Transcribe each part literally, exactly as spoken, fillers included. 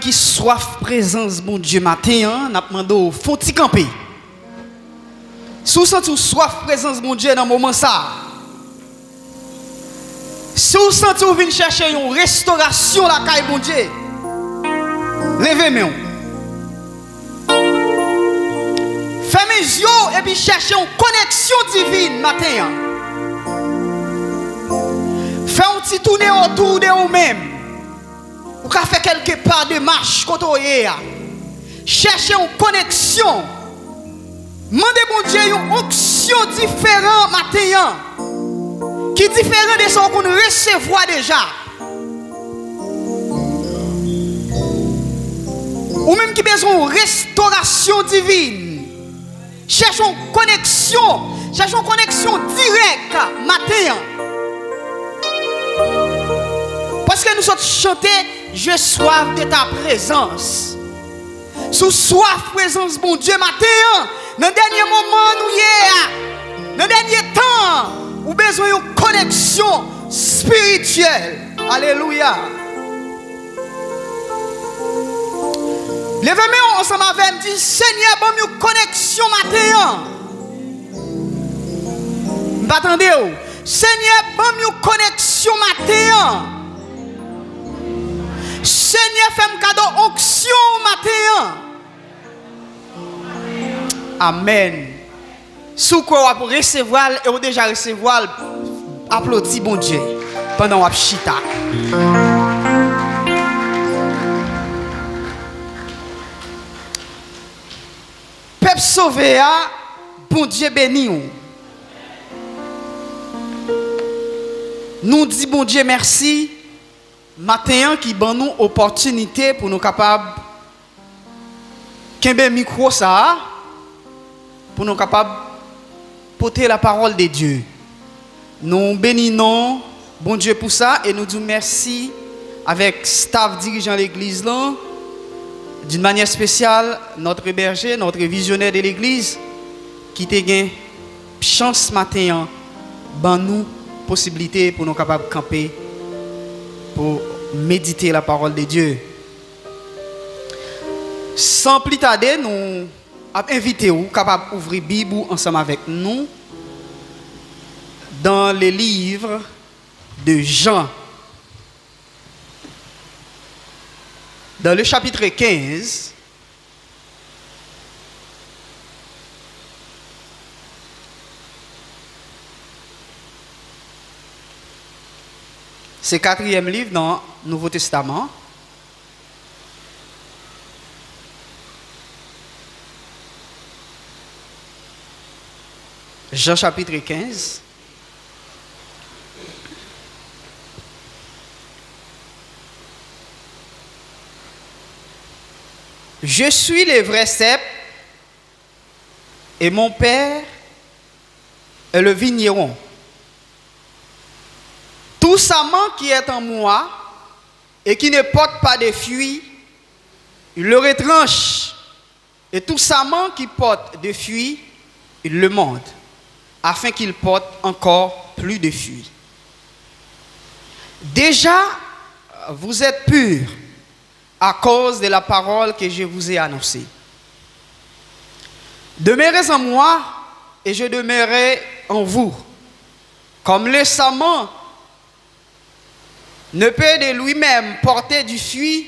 Ki swaf prezans Bondye maten an, n ap mande w fè yon ti kanpe. Si w santi w swaf prezans Bondye nan moman sa a, si w santi w vin chèche yon restorasyon lakay Bondye, leve men w. Fèmen zye w epi chèche yon koneksyon divin maten an. Fè yon ti tounen otou de ou menm. Ou ka fè kèlke pa de mach kote w ye a. Chèche yon koneksyon. Mande Bondye yon onksyon diferan maten an, ki diferan de sa w konn resevwa deja. Ou menm ki bezwen yon restorasyon divin, chèche yon koneksyon, chèche yon koneksyon dirèk maten an. Paske nou sot chante, J'ai soif de ta présence. Si w swaf prezans Bondye maten an, nan dènye moman nou ye a, nan dènye tan an, ou bezwen yon koneksyon espirityèl. Alelouya. Leve men w ansanm avè m, di, Senyè, ban m yon koneksyon maten an. M pa tande w. Senyè, ban m yon koneksyon maten an. Senyè, fè m kado onksyon maten an. Amèn. Si w kwè w ap resevwa l e w deja resevwa l, aplodi Bondye pandan w ap chita. Pèp sove a, Bondye beni w. Nou di Bondye mèsi maten an ki ban nou opòtinite pou nou kapab kenbe mikwo sa a, pou nou kapab pote la parole de Dieu. Nou beni non Bondye pou sa e nou di w mèsi avèk staff dirijan legliz lan, d'une manière spéciale notre berger, notre visionnaire de l'église, ki te gen chans maten an ban nou posiblite pou nou kapab kanpe pou medite la parole de Dieu. San pli tade, nou ap envite w kapab ouvri Bib ou ansanm avèk nou dans le livre de Jean, dans le chapitre quinze. Se katriyèm liv nan Nouvo Testaman. Jean chapitre quinze. Je suis le vrai cep et mon père est le vigneron. Tout sarment qui est en moi et qui ne porte pas de fruit, il le retranche. Et tout sarment qui porte de fruit, il le mord, afin qu'il porte encore plus de fruits. Déjà, vous êtes purs à cause de la parole que je vous ai annoncée. Demeurez en moi, et je demeurerai en vous. Comme le sarment ne peut de lui-même porter du fruit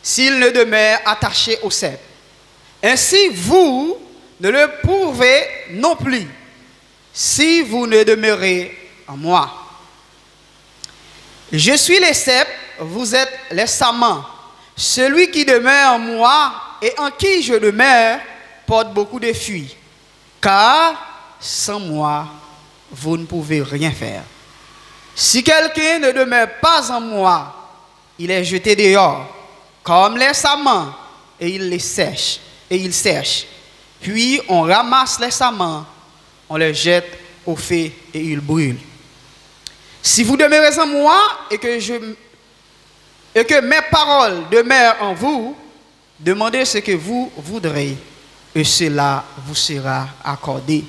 s'il ne demeure attaché au cep. Ainsi, vous ne le pouvez non plus si vous ne demeurez en moi. Je suis le cep, vous êtes les sarments. Celui qui demeure en moi et en qui je demeure porte beaucoup de fruits, car sans moi, vous ne pouvez rien faire. Si quelqu'un ne demeure pas en moi, il est jeté dehors, comme les sarments, et il les sèche, et il sèche. Puis on ramasse les sarments, on les jette au feu et ils brûlent. Si vous demeurez en moi et que je, et que mes paroles demeurent en vous, demandez ce que vous voudrez, et cela vous sera accordé.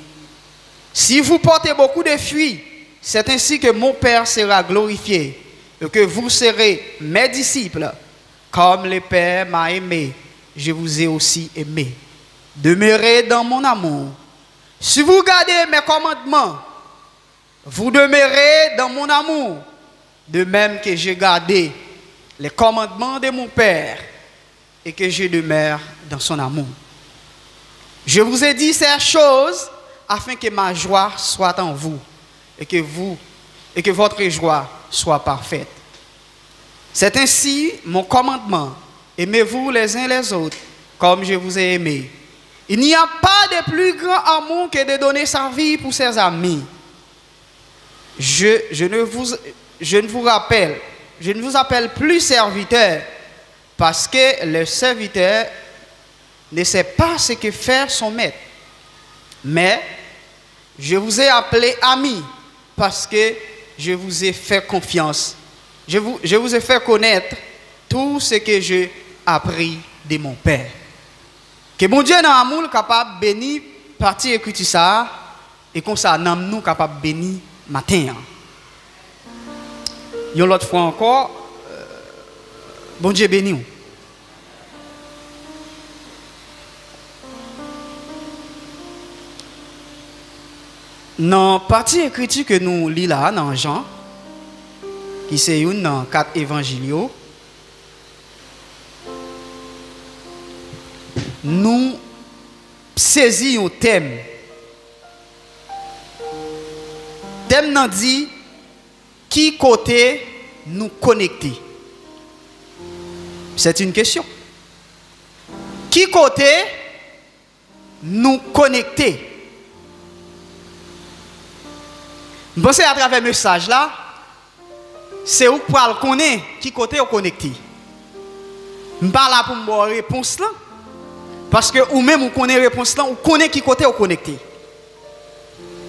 Si vous portez beaucoup de fruits, c'est ainsi que mon Père sera glorifié, et que vous serez mes disciples. Comme le Père m'a aimé, je vous ai aussi aimé. Demeurez dans mon amour. Si vous gardez mes commandements, vous demeurez dans mon amour, de même que j'ai gardé les commandements de mon Père et que je demeure dans son amour. Je vous ai dit ces choses afin que ma joie soit en vous et que vous et que votre joie soit parfaite. C'est ainsi mon commandement, aimez-vous les uns les autres comme je vous ai aimé. Il n'y a pas de plus grand amour que de donner sa vie pour ses amis. Je, je ne vous, je ne vous rappelle, je ne vous appelle plus serviteur, parce que le serviteur ne sait pas ce que fait son maître. Mais je vous ai appelé amis, parce que je vous ai fait confiance. Je vous, je vous ai fait connaître tout ce que j'ai appris de mon Père. Ke Bondye nan amou l kapab beni pati ekriti sa a, e konsa nanm nou kapab beni maten an. Yon lòt fwa ankò, euh, Bondye beni w. Nan pati ekriti ke nou li la a, nan Jan, ki se youn nan kat evanjil yo, nou sezi yon tèm. Tèm nan di, ki kote nou konekte? C'est une question. Ki kote nou konekte? M panse atravè mesaj la, se ou k pral konnen ki kote w konekte. M pa la pou m ba w repons lan, paske ou menm ou konnen repons lan, ou konnen ki kote w konekte.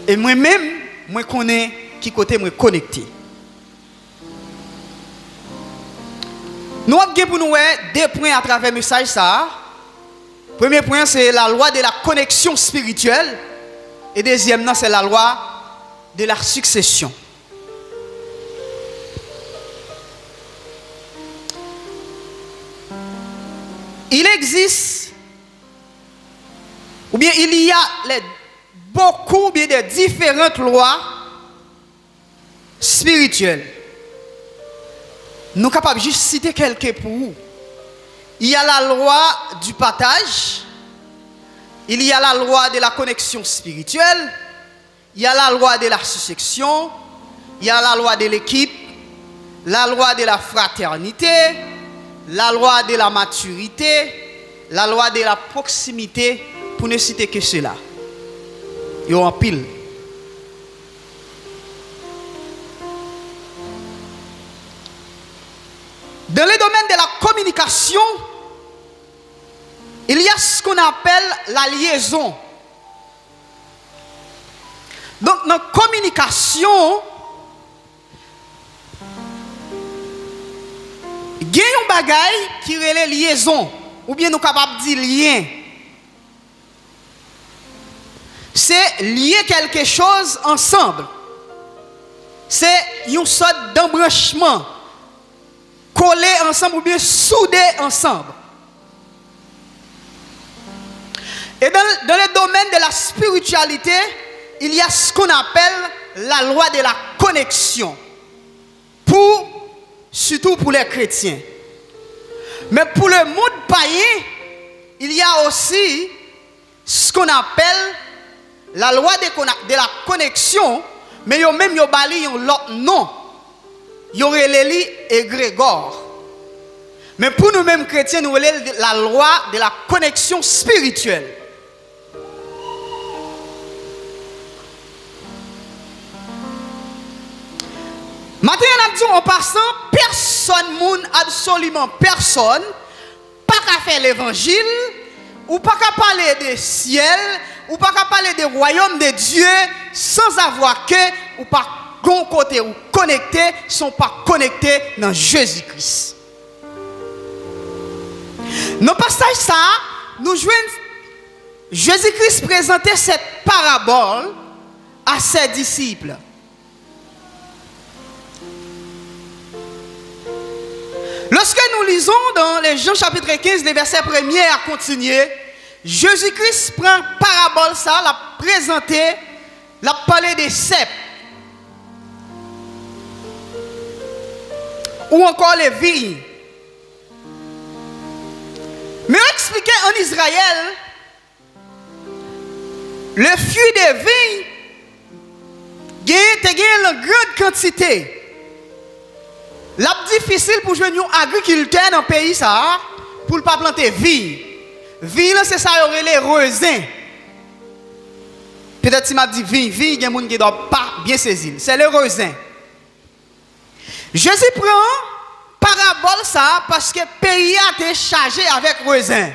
E mwen menm, mwen konnen ki kote mwen konekte. Nou ap gen pou nou wè de pwen atravè mesaj sa a. Premye pwen an, se la loi de la connexion spirituelle. E dezyèm nan, se la loi de la succession. Il existe, ou bien il y a les, beaucoup, bien des différentes lois spirituelles. Nou kapab jis site kèlke pou ou. Il y a la loi du partage, il y a la loi de la connexion spirituelle, il y a la loi de la succession, il y a la loi de l'équipe, la loi de la fraternité, la loi de la maturité, la loi de la proximité, pour ne citer que cela. Yo anpil. Dans le domaine de la communication, il y a ce qu'on appelle la liaison. Donk, nan kominikasyon, gen yon bagay ki rele lyezon, oubyen nou kapab di lyen. Se lye kèlke choz ansanm. Se yon sòt danbranchman, kole ansanm oubyen soude ansanm. Et dans, dans le domaine de la spiritualité, il y a ce qu'on appelle la loi de la connexion, pour, surtout pour les chrétiens. Mais pour le monde païen, il y a aussi ce qu'on appelle la loi de, de la connexion, men yo menm yo ba li yon lòt non. Yo rele li egrégore. Men pou nou menm kretyen, nou rele l la loi de la connexion spirituelle. Maten an, n ap di w an pasan, pèsòn moun, absoliman pèsòn, pa ka fè levanjil, ou pa ka pale de syèl, ou pa ka pale de wayòm de Dye, sans avoir que ou pa gon kote ou konekte, san w pa konekte nan Jezi Kris. Nan pasaj sa a, nou jwenn Jezi Kris prezante cette parabole à ses disciples. Lorsque nou lizon dan le Jan chapit kenz, le vèsè premye a kontinye, Jezi Kris pran parabòl sa, l ap prezante, l ap pale de sèp, ou ankò le viy. Men yo eksplike ann Izrayèl, le fwi de viy gen, te gen lan grand kantite. L ap difisil pou jwenn yon agrikiltè nan peyi sa a pou l pa plante viy. Viy lan se sa yo rele rezen. Petèt si m ap di viy, viy, gen moun ki dwa pa byen sezi l. Se le rezen. Jezi pran parabòl sa a paske peyi a te chaje avèk rezen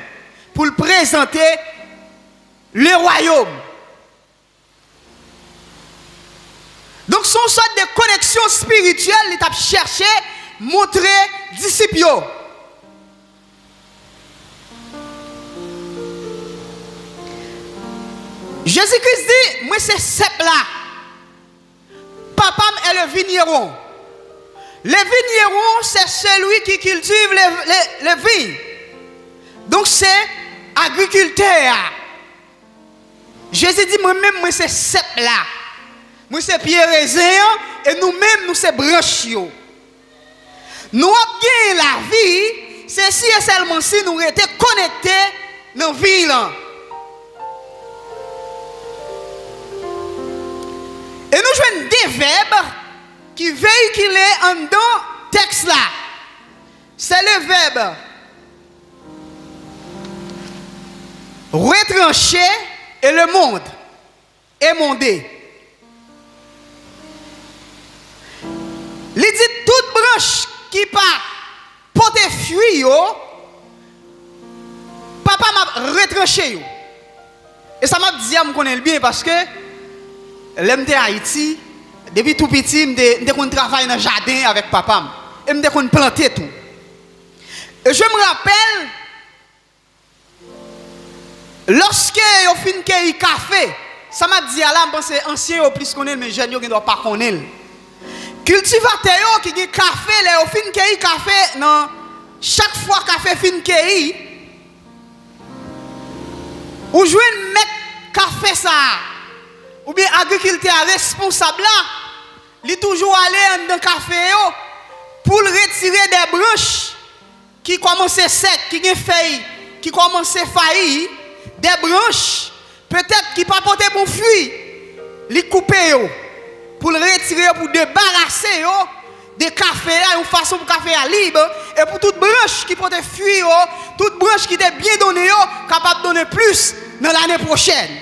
pou l prezante le wayòm. Donk, se yon sòt de koneksyon espirityèl li t ap chèche montre disip yo. Jezi Kris di, mwen se sèp la. Papa m est le vigneron. Le vigneron, c'est celui qui cultive le, le, le vigne. Donk, se agrikiltè a. Jezi di, mwen menm, mwen se sèp la. Mwen se pye rezen an, e nou menm, nou se branch yo. Nou ap gen lavi, se si e sèlman si nou rete konekte nan viy lan. E nou jwenn de vèb ki veyikile anndan tèks la. Se le vèb retranche e le mond. Emonde. Li di tout branch ki pa pote fwi yo, papa m ap retranche yo. E sa m ap di a, m konnen l byen paske lè m te Ayiti, depi tou piti, m te, m te konn travay nan jaden avèk papa m. E m te konn plante tou. E je me rappelle, lòske yo fin keyi kafe, sa m ap di a la, m panse ansyen yo plis konnen l, men jèn yo gen dwa pa konnen l. Kiltivatè yo ki gen kafe, lè yo fin keyi kafe, nan chak fwa kafe fin keyi, ou jwenn mèt kafe sa a, oubyen agrikiltè a responsab la, li toujou ale anndan kafe yo pou l retire de branch ki kòmanse sèk, ki gen fèy ki kòmanse fayi, de branch petèt ki pa pote bon fwi, li koupe yo, pou l retire yo, pou debarase yo de kafe a, yon fason pou kafe a lib, e pou tout branch ki pote fwi yo, tout branch ki te byen donnen yo, kapab donnen plis nan lane pwochèn.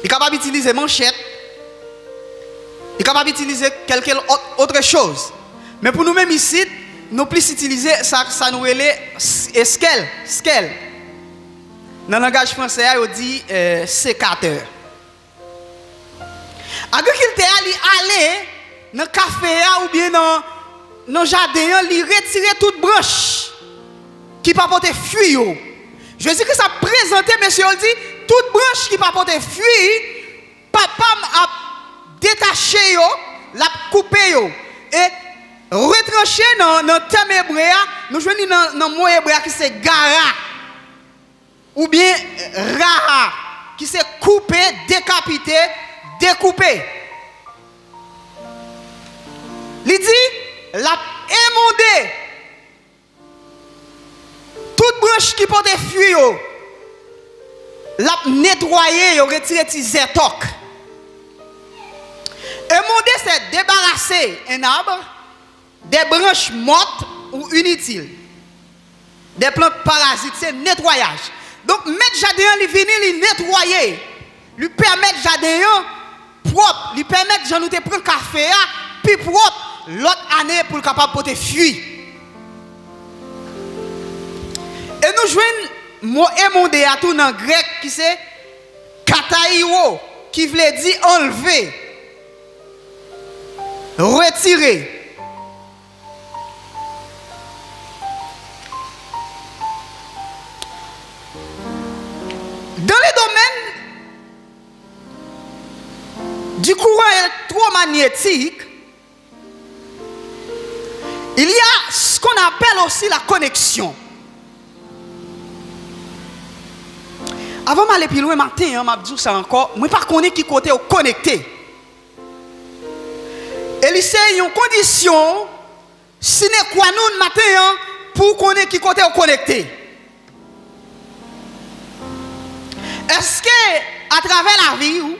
Li kapab itilize manchèt. Li kapab itilize kèlke lòt, otre choz. Men pou nou menm isit, nou plis itilize sa, sa nou rele s-, eskèl, skèl. Nan langaj franse a, yo di, eh, sekatè. Agrikiltè a, li ale nan kafe a oubyen nan, nan jaden an, li retire tout branch ki pa pote fwi yo. Jezi Kris ap prezante mesye yo, l di, tout branch ki pa pote fwi, papa m ap detache yo, l ap koupe yo. E retranche nan, nan tèm ebre a, nou jwenn li nan, nan mo ebre a ki se gara. Oubyen raha, ki se koupe, dekapite, dekoupe. Li di, l ap emonde tout branch ki pote fwi yo, l ap netwaye yo, retire ti zètòk. Emonde, se débarrasser un arbre des branches mortes ou inutiles, des plantes parasites, se netwayaj. Donk, mèt jaden an, li vini, li netwaye, li pèmèt jaden an pwòp, li pèmèt jan nou te pran kafe a pi pwòp lòt ane pou l kapab pote fwi. E nou jwenn mo emonde a tou nan grèk ki se kataiwo, ki vle di anlve, retire. Dans le domaine du courant électromagnétique, il y pèl osi la koneksyon. Avan m ale pi lwen maten an, m ap di w sa ankò, mwen pa konnen ki kote w konekte. E li se yon kondisyon sine qua non maten an pou w konnen ki kote w konekte. Èske atravè lavi w,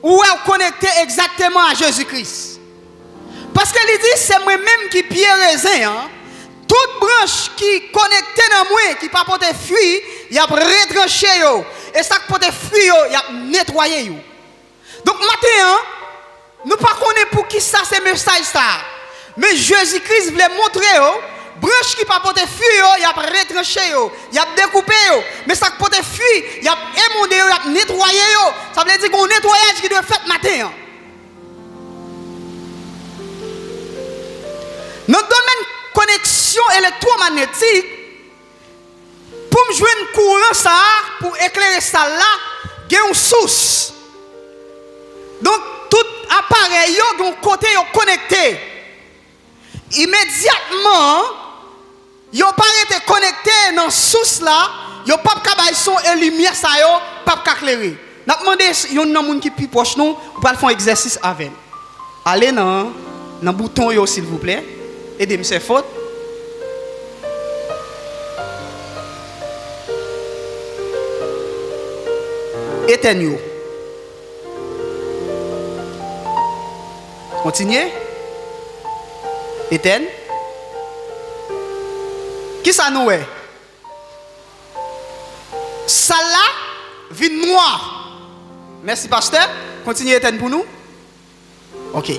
ou wè w konekte egzakteman a Jezi Kris? Paske li di, se mwen menm ki pye rezen an, tout branch ki konekte nan mwen, ki pa pote fwi, y ap retranche yo, e sa k pote fwi yo, y ap netwaye yo. Donk, maten an, nou pa konnen poukisa se mesaj sa a. Men Jezi Kris vle montre yo, branch ki pa pote fwi yo, y ap retranche yo, y ap dekoupe yo. Men sa k pote fwi, y ap emonde yo, y ap netwaye yo. Sa vle di gen yon netwayaj ki dwe fèt maten an. Nan domèn koneksyon elektwomanetik, pou m jwenn kouran sa a, pou eklere sal la, gen yon sous. Donk, tout aparèy yo gen yon kote yo konekte. Imedyatman, yo pa rete konekte nan sous la, yo p ap ka bay son e limyè sa yo p ap ka klere. N ap mande s-, youn nan moun ki pi pwòch nou, ou pral fè yon egzèsis avè m. Ale nan, nan bouton yo, silvouplè. Ede m, sè Fot. Etèn yo. Kontinye. Etèn. Kisa nou wè? Sal la vin nwa. Mèsi, pastè. Kontinye etèn pou nou. Ok.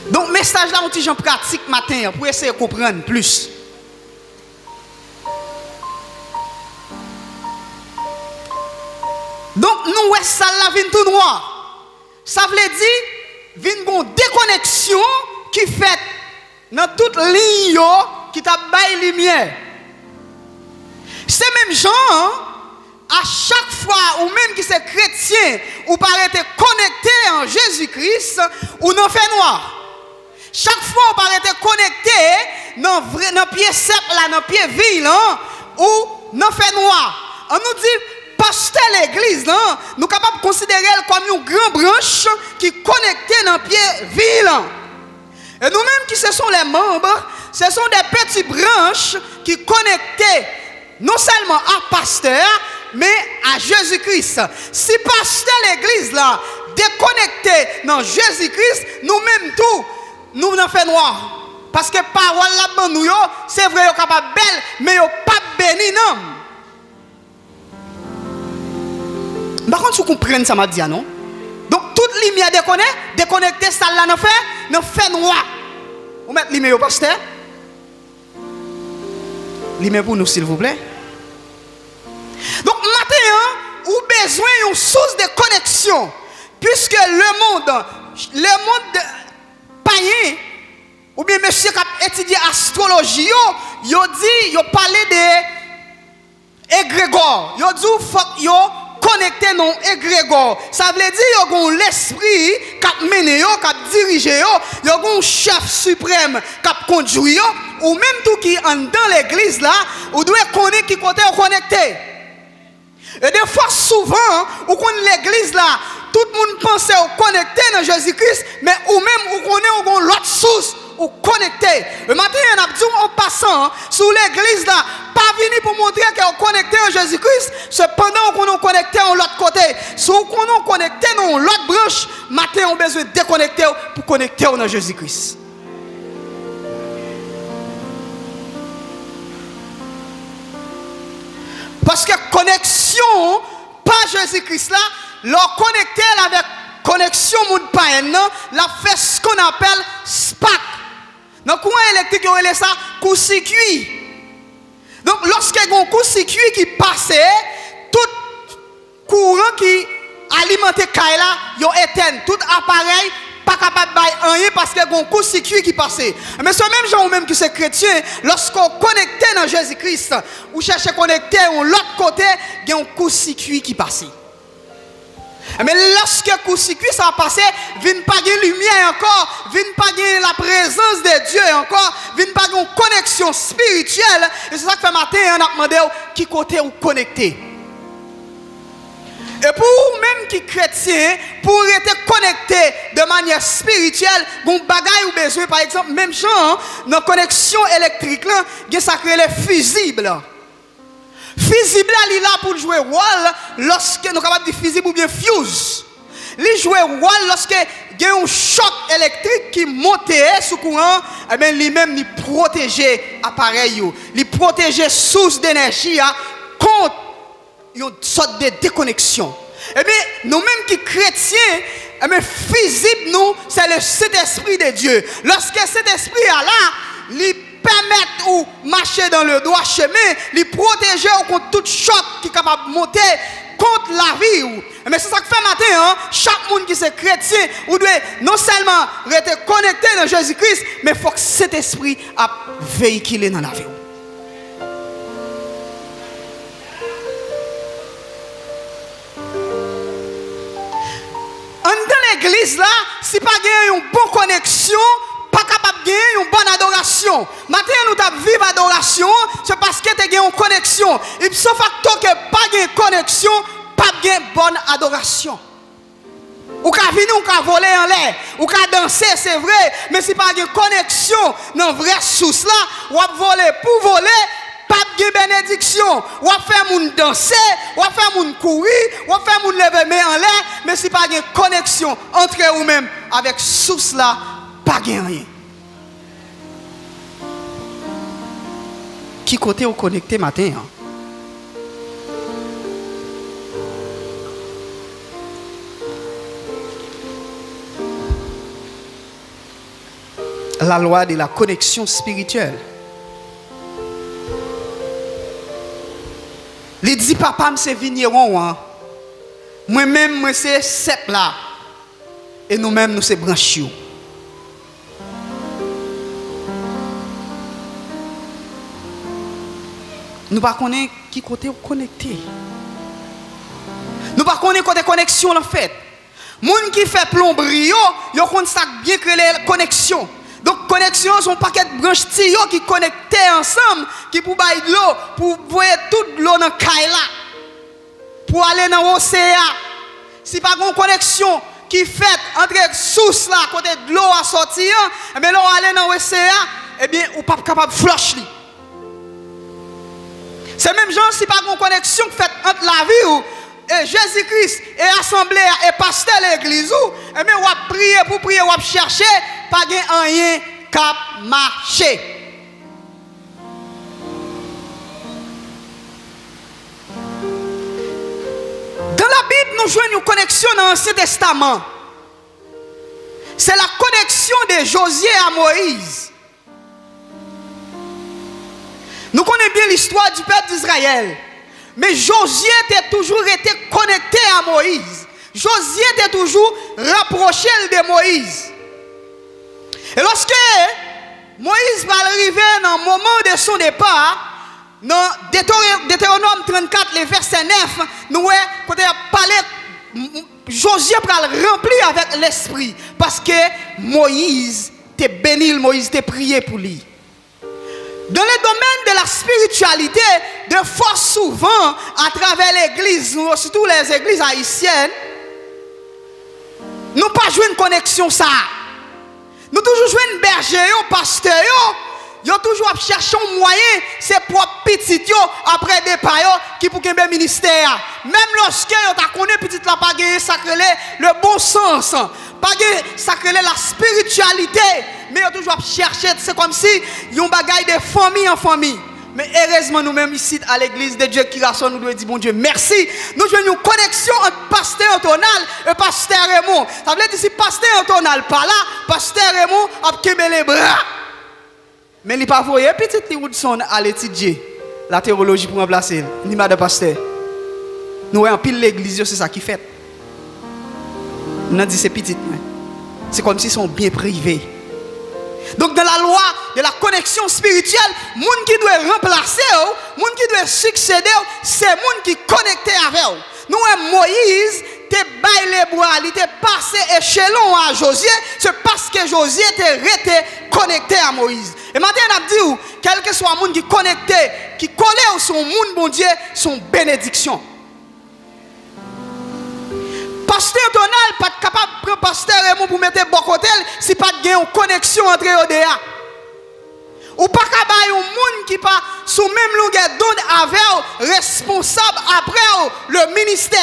Donk, mesaj la yon ti jan pratik maten an pou eseye konprann plis. Donk, nou wè sal la vin tou nwa. Sa vle di, vin gon dekoneksyon ki fèt nan tout liy yo ki t ap bay limyè. Se menm jan an, a chak fwa ou menm ki se kretyen, ou pa rete konekte an Jezi Kris, ou nan fènwa. Chak fwa ou pa rete konekte nan vre, nan pye sèp la, nan pye viy lan, ou nan fènwa. An nou di, pastè legliz lan, nou kapab konsidere l kòm yon gran branch ki konekte nan pye viy lan. E nou menm ki se son les membres, ce sont des petites branches qui connectent non seulement à pasteur, mais à Jésus-Christ. Si pastè legliz la dekonekte nan Jezi Kris, nou menm tou, nou nan fènwa. Paske pawòl l ap ban nou yo, se vre yo kapab bèl, men yo p ap beni nanm. M pa konn si w konprann sa m ap di a non. Donk, tout limyè dekone-, dekonekte, sal la nan fè, nan fènwa. Ou mèt limen yo, pastè? Limen pou nou, silvouplè. Donk, maten an, ou bezwen yon sous de koneksyon. Piske lemonn, lemonn payen, oubyen mesye k ap etidye astwoloji yo, yo di, yo pale de egregò. Yo di w fòk yo konekte nan yon egregò. Sa vle di yo gen yon lespri k ap mennen yo, k ap dirije yo. Yo gen yon chèf siprèm k ap kondui yo. Ou menm tou ki anndan legliz la, ou dwe konnen ki kote w konekte. E defwa, souvan, ou konn legliz la, tout moun panse w konekte nan Jezi Kris, men ou menm ou konnen ou gen yon lòt sous ou konekte. E maten an, n ap di w an pasan, si w legliz la, pa vini pou montre ke w konekte an Jezi Kris, sepandan ou konnen w konekte yon lòt kote. Si w konnen w konekte nan yon lòt branch, maten an ou bezwen dekonekte w pou konekte w nan Jezi Kris. Paske koneksyon pa Jezi Kris la, lè w konekte l avèk koneksyon monn payen nan, l ap fè ce qu'on appelle spark. Nan kouran elektrik, yo rele sa koutsikui. Donk, lòske gen yon koutsikui ki pase, tout kouran ki alimante kay la, yo etèn. Tout aparèy pa kapab bay anyen paske gen yon koutsikui ki pase. Men se menm jan ou menm ki se kretyen, lòske w konekte nan Jezi Kris, ou chèche konekte yon lòt kote, gen yon koutsikui ki pase. Men lòske kousikwi sa a pase, vin pa gen limyè ankò, vin pa gen laprezans de Dye ankò, vin pa gen yon koneksyon espirityèl, e se sa k fè maten an n ap mande w ki kote ou konekte. E pou ou menm ki kretyen, pou w rete konekte de manyè espirityèl, gon bagay ou bezwen, pa egzanp, menm jan an, nan koneksyon elektrik lan, gen sa k rele fizib la. Fizib la, li la pou l jwe wòl lòske nou kapab di fizib oubyen fuse. Li jwe wòl lòske gen yon chòk elektrik ki monte sou kouran, ebyen, li menm, li pwoteje aparèy yo. Li pwoteje sous denèji a kont yon sòt de dekoneksyon. Ebyen, nou menm ki kretyen, ebyen, fizib nou, se le Sentespri de Dye. Lòske Sentespri a la, li pèmèt ou mache dans le droit chemin, li pwoteje w kont tout chòk ki kapab monte kont lavi w. Ebyen, se sa k fè maten an, chak moun ki se kretyen, ou dwe non sèlman rete konekte nan Jezi Kris, men fòk Sentespri ap veyikile nan lavi w. Anndan legliz la, si pa gen yon bon koneksyon, pa kapab gen yon bòn adorasyon. Maten an, nou t ap viv adorasyon an, se paske te gen yon koneksyon. Ipso facto ke pa gen koneksyon, p ap gen bòn adorasyon. Ou ka vini, ou ka vole anlè, ou ka danse, se vre, men si pa gen koneksyon nan vrè sous la, w ap vole pou vole, p ap gen benediksyon. W ap fè moun danse, w ap fè moun kouri, w ap fè moun leve men anlè, men si pa gen koneksyon antre ou menm avèk sous la, pa gen anyen. Ki kote ou konekte maten an? La loi de la connexion spirituelle. Li di, "Papa m se vinyewon an, mwen menm, mwen se sèp la, e nou menm, nou se branch yo." Nou pa konnen ki kote w konekte. Nou pa konnen kote koneksyon w lan fèt. Moun ki fè plonbri yo, yo konn sa k byen k rele koneksyon. Donk, koneksyon an se yon pakèt branch tiyo ki konekte ansanm, ki pou bay dlo, pou voye tout dlo nan kay la, pou ale nan oseyan. Si pa gen yon koneksyon ki fèt antre sous la, kote dlo a sòti an, ebyen, lè w ale nan oseyan, ebyen, ou p ap kapab flòch li. Se menm jan, si pa gen yon koneksyon k fèt ant lavi w e Jezi Kris e asanble a e pastè legliz ou, ebyen, w ap priye pou priye, w ap chèche, pa gen anyen k ap mache. Dan Labib, nou jwenn yon koneksyon nan Ansyen Testaman. Se la connexion de Josué à Moïse. Nou konnen byen listwa du pèp Izrayèl. Men Jozye te toujou rete konekte a Moyiz. Jozye te toujou rapwoche l de Moyiz. E lòske Moyiz pral rive nan moman de son depa, nan Detewonòm trannkat, le vèsè nèf, nou wè kote y ap pale, m, m, Jozye pral ranpli avèk Lespri, paske Moyiz te beni l, Moyiz te priye pou li. Dans le domaine de la spiritualité, de fò souvan, atravè legliz nou yo, sitou les églises haïtiennes, nou pa jwenn koneksyon sa a. Nou toujou jwenn bèje yo, pastè yo, yo toujou ap chèche yon mwayen, se pwòp pitit yo, apre depa yo, ki pou kenbe ministè a. Menm lòske yo ta konnen pitit la pa genyen sa k rele le bon sens, pa gen sa k rele la spiritualité, men yo toujou ap chèche, se kòmsi yon bagay de fanmi an fanmi. Men erezman, nou menm isit a Legliz de Dye Kirason, nou dwe di Bondye mèsi. Nou jwenn yon koneksyon ant pastè Antonal e pastè Raymond. Sa vle di, si pastè Antonal pa la, pastè Raymond ap kenbe lebra. Men li pa voye pitit li Woodson al etidye latewoloji pou ranplase l, ni madan pastè. Nou wè anpil legliz yo, se sa ki fèt. M nan di se pitit mwen. Se kòmsi se yon byen prive. Donk, dans la loi de la connexion spirituelle, moun ki dwe ranplase w, moun ki dwe siksede w, se moun ki konekte avè w. Nou wè Moyiz te bay lebwa, li te pase echelon a Jozye, se paske Jozye te rete konekte a Moyiz. E maten an, n ap di w, kèlkeswa moun ki konekte, ki kole w, se yon moun Bondye, se yon benediksyon. Pastè Donald pa t kapab pran pastè Raymond pou mete bò kote l si pa t gen yon koneksyon antre yo de a. Ou pa ka bay yon moun ki pa sou menm longè dond avè w responsab apre w le ministè.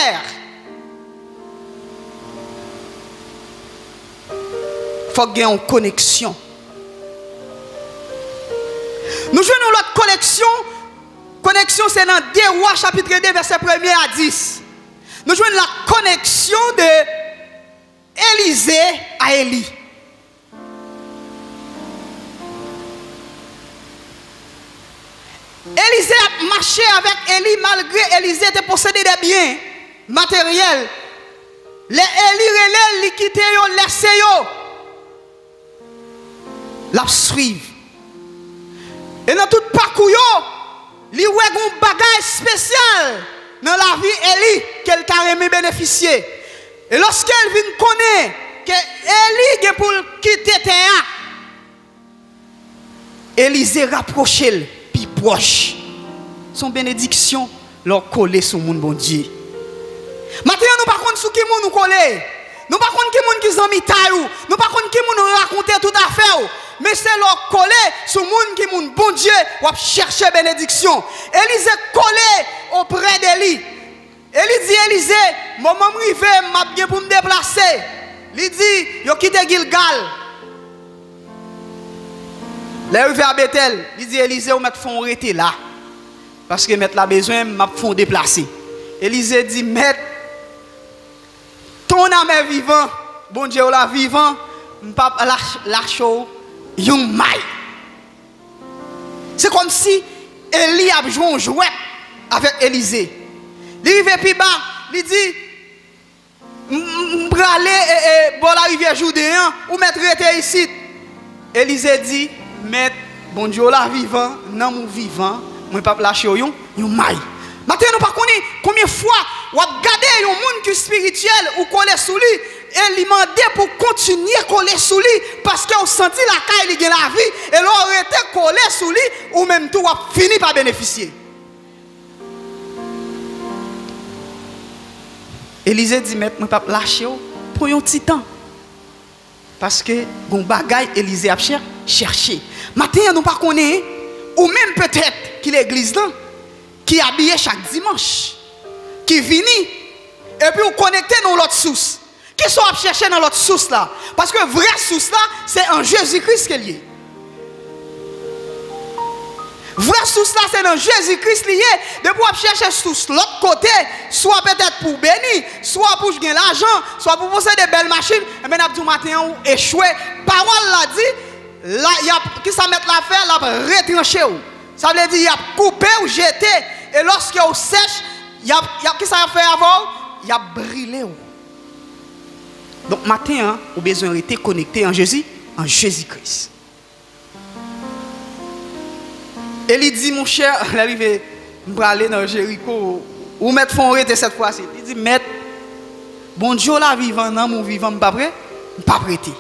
Fòk gen yon koneksyon. Nou jwenn yon lòt koneksyon. Koneksyon se nan de Wa chapit de vèsè premye a dis. Nou jwenn la koneksyon de Elize a Eli. Elize ap mache avèk Eli malgre Elize te posede de byen materyèl. Lè Eli rele l, li kite yo, lèse yo. L ap swiv. E nan tout pakou yo, li wè gon bagay espesyal nan lavi Eli ke l ta renmen benefisye. E lòske l vin konnen ke Eli gen pou l kite tè a, Elize rapwoche l pi pwòch. Se yon benediksyon lè w kole sou moun Bondye. Maten an, nou pa konn sou ki moun ou kole. Nou pa konn ki moun ki zanmitay ou. Nou pa konn ki moun ou rakonte tout afè w. Men se lè w kole sou moun ki moun Bondye, w ap chèche benediksyon. Elize kole oprè de li. E li di Elize, moman m rive, m ap gen pou m deplase. Li di, yo kite Gilgal. Lè yo rive a Betèl, li di Elize, ou mèt fè w rete la. Paske mèt la bezwen m, m ap fè w deplase. Elize di, mèt, ton a mè vivan, Bondye w la vivan, m p ap lach-, lache w yon may. Se kòmsi Eli ap jwe yon jwèt avèk Elize. Li rive pi ba, li di, m, m, m prale, e, e, bò larivyè Jouden an, ou mèt rete isit. Elize di, mèt, Bondye w la vivan, nanm ou vivan, mwen p ap lache w yon, yon may. Maten an, nou pa konnen konbyen fwa w ap gade yon moun ki espirityèl ou kole sou li, e li mande pou w kontinye kole sou li, paske w santi lakay li gen lavi, e lè w rete kole sou li, ou menm tou w ap fini pa benefisye. Elize di, mèt, mwen p ap lache w pou yon ti tan. Paske gon bagay Elize ap chè-, chèche. Maten an, nou pa konnen, ou menm petèt ki legliz lan, ki abiye chak dimanch, ki vini, epi ou konekte nan yon lòt sous. Kisa w ap chèche nan lòt sous la? Paske vrè sous la, se an Jezi Kris ke l ye. Vrè sous la, se nan Jezi Kris li ye. Depi w ap chèche sous lòt kote, swa petèt pou w beni, swa pou w gen lajan, swa pou w posede bèl machin, enben, n ap di w maten an, ou echwe. Pawòl la di, la, y ap, kisa mèt la fè? L ap retranche w. Sa vle di, y ap koupe w, jete, e lòske w sèch, y ap, y ap, kisa y ap fè avè w? Y ap brile w. Donk, maten an, ou bezwen rete konekte an Jezi, an Jezi Kris. E li di, monchè, lè l rive, m prale nan Jeriko, ou mèt fè w rete sèt fwa si. Li di, mèt, Bondye w la vivan, nanm ou vivan, m p ap re-, m p ap rete.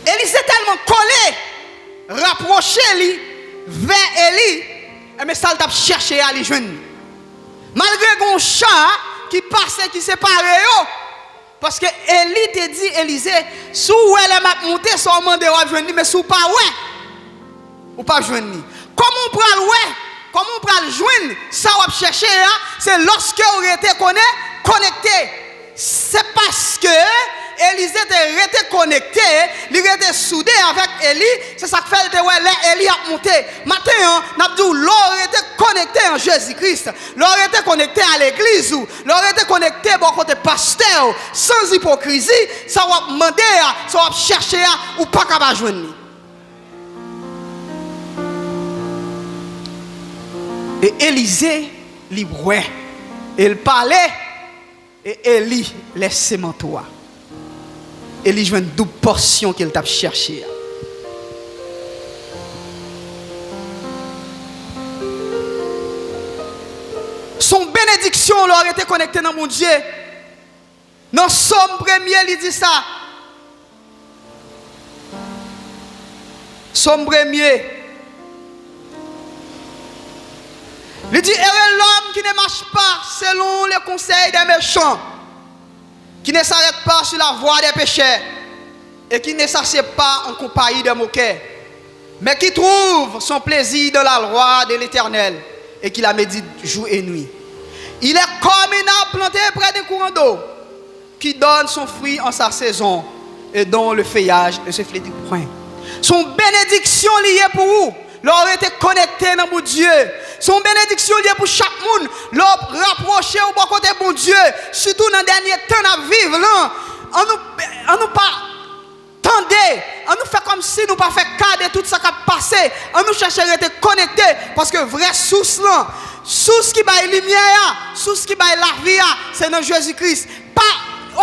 Elize tèlman kole, rapwoche li vè Eli, enben sa l t ap chèche a, li jwenn li. Malgre gen yon cha ki pase, ki separe yo, paske Eli te di Elize, si w wè lè m ap monte, sa w mande w ap jwenn li, men si w pa wè, ou p ap jwenn li. Kòman w pral wè? Kòman w pral jwenn sa w ap chèche a? Se lòske w rete konnen, konekte. Se paske Elize te rete konekte, li rete soude avèk Eli, se sa k fè l te wè lè Eli ap monte. Maten an, n ap di w, lè w rete konekte an Jezi Kris, lè w rete konekte a legliz ou, lè w rete konekte bò kote pastè w, san ipokrizi, sa w ap mande a, sa w ap chèche a, ou pa ka pa jwenn li. E Elize, li wè, e l pale, e Eli lèse manto a. Eli jwenn doub pòsyon ke l t ap chèche a. Se yon benediksyon lè w rete konekte nan Bondye. Nan Sòm premye, li di sa. Sòm premye. Li di, Heureux l'homme qui ne marche pas selon le conseil des méchants, qui ne s'arrête pas sur la voie des pécheurs et qui ne s'assied pas en compagnie des moqueurs, mais qui trouve son plaisir dans la loi de l'Éternel et qui la médite jour et nuit. Il est comme un arbre planté près d'un courant d'eau, qui donne son fruit en sa saison et dont le feuillage ne se flétrit point. Se yon benediksyon li ye pou ou lè w rete konekte nan Bondye. Se yon benediksyon li ye pou chak moun lè w rapwoche w bò kote Bondye, sitou nan dènye tan n ap viv lan. Ann nou, ann nou pa tande, ann nou fè kòmsi nou pa fè ka de tout sa k ap pase. Ann nou chèche rete konekte, paske vrè sous lan, sous ki bay limyè a, sous ki bay lavi a, se nan Jezi Kris. Pa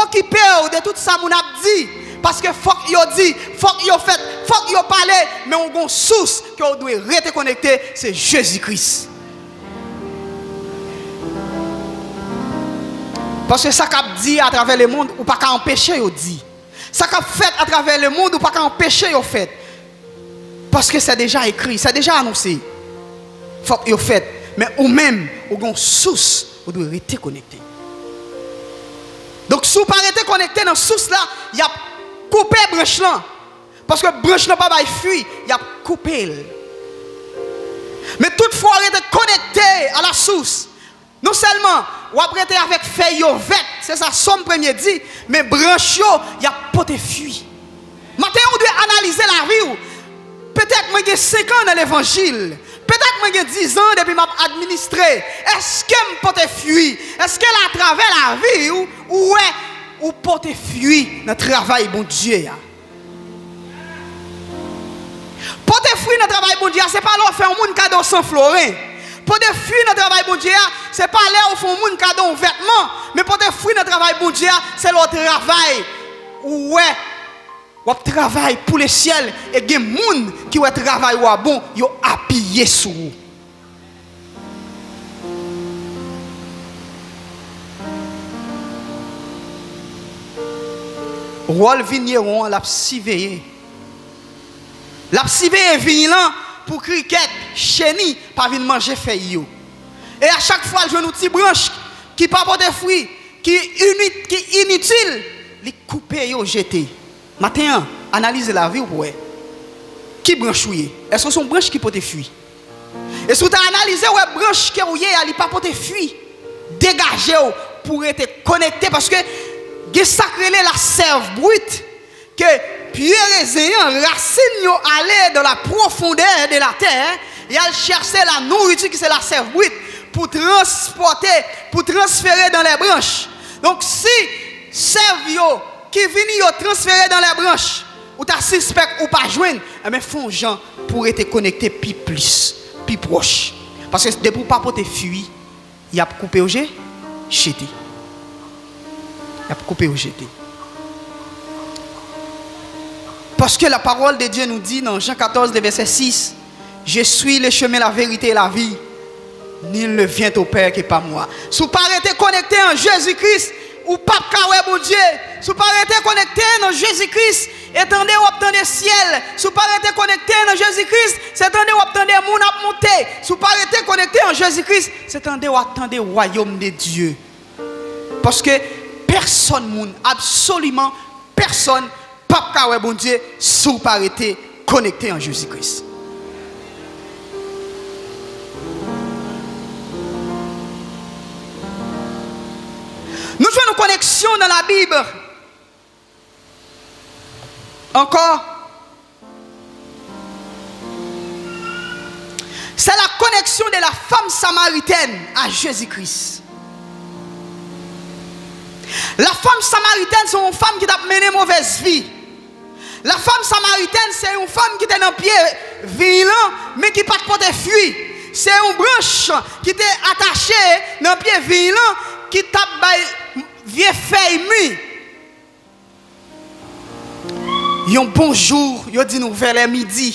okipe w de tout sa moun ap di, paske fòk yo di, fòk yo fèt, fòk yo pale, men w gon sous ke w dwe rete konekte, se Jezi Kris. Paske sa k ap di atravè lemonn, ou pa ka anpeche yo di. Sa k ap fèt atravè lemonn, ou pa ka anpeche yo fèt. Paske se deja ekri, se deja anonse. Fòk yo fèt. Men ou menm, ou gen yon sous, ou dwe rete konekte. Donk, si w pa rete konekte nan sous la, y ap koupe branch lan. Paske branch lan pa bay fwi, y ap koupe l. Men tout fwa w rete konekte a la sous, non sèlman w ap rete avèk fèy yo vèt, se sa Sòm premye di, men branch yo, y ap pote fwi. Maten an, ou dwe analize lavi w. Petèt mwen gen senk an nan levanjil. Petèt mwen gen diz an depi m ap administre. Èske m pote fwi? Èske atravè lavi w, ou wè ou pote fwi nan travay Bondye a? Pote fwi nan travay Bondye a, se pa lè w fè yon moun kado san floren. Pote fwi nan travay Bondye a, se pa lè w fè yon moun kado yon vètman. Men pote fwi nan travay Bondye a, se lè w travay, ou wè, w ap travay pou lesyèl, e gen moun ki wè travay ou a bon, yo apiye sou ou. Wòl vinyewon an, l ap siveye. L ap siveye viy lan pou krikèt, cheni pa vin manje fèy yo. E a chak fwa l jwenn yon ti branch ki pa pote fwi, ki ini-, ki initil, li koupe yo jete. Maten an, analize lavi w pou wè ki branch ou ye. Èske w se yon branch ki pote fwi? E si w ta analize, w wè branch ke w ye a, li pa pote fwi, degaje w pou w rete konekte, paske gen sa k rele la sèv brit, ke pye rezen an, rasin yo ale dans la profondeur de la terre, y al chèche la nouriti ki se la sèv brit, pou transpòte, pou transfere dans les branches. Donk, si sèv yo ki vini yo transfere dans les branches, ou ta sispèk ou pa jwenn, enben, fè yon jan pou w rete konekte pi plis, pi pwòch. Paske depi w pa pote fwi, y ap koupe w je-, jete. Y ap koupe w jete. Paske la parole de Dieu nous dit dans Jean quatorze, le verset six, Je suis le chemin, la vérité et la vie. Nul ne vient au Père que par moi. Si w pa rete konekte an Jezi Kris, ou p ap ka wè Bondye. Si w pa rete konekte nan Jezi Kris, e tande w ap tande syèl. Si w pa rete konekte nan Jezi Kris, se tande w ap tande moun ap monte. Si w pa rete konekte an Jezi Kris, se tande w ap tande wayòm de Dye. Paske pèsòn moun, absoliman pèsòn, p ap ka wè Bondye si w pa rete konekte an Jezi Kris. Nou jwenn yon koneksyon nan Labib ankò. C'est la connexion de la femme samaritaine à Jésus-Christ. La femme samaritaine, se yon fanm ki t ap mennen movèz vi. La femme samaritaine, se yon fanm ki te nan pye viy lan, men ki pa t pote fwi. Se yon branch ki te atache nan pye viy lan, ki t ap bay vye fèy mi. Yon bon jou, yo di nou vè lè midi,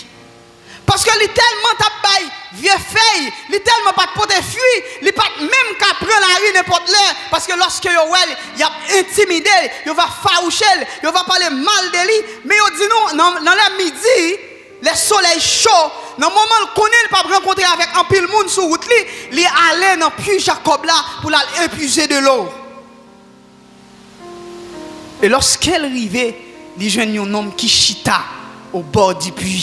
Paske li tèlman t ap bay vye fèy, li tèlman pa t pote fwi, li pa t menm ka pran lari nenpòt lè, paske lòske yo wè l, y ap entimide l, yo va fawouche l, yo va pale mal de li. Men yo di nou, nan, nan lè midi, lè solèy cho, nan moman l konnen l p ap rankontre avèk anpil moun sou wout li, li ale nan pwi Jakòb la pou l al epuize dlo. E lòske l rive, li jwenn yon nonm ki chita obò di pwi.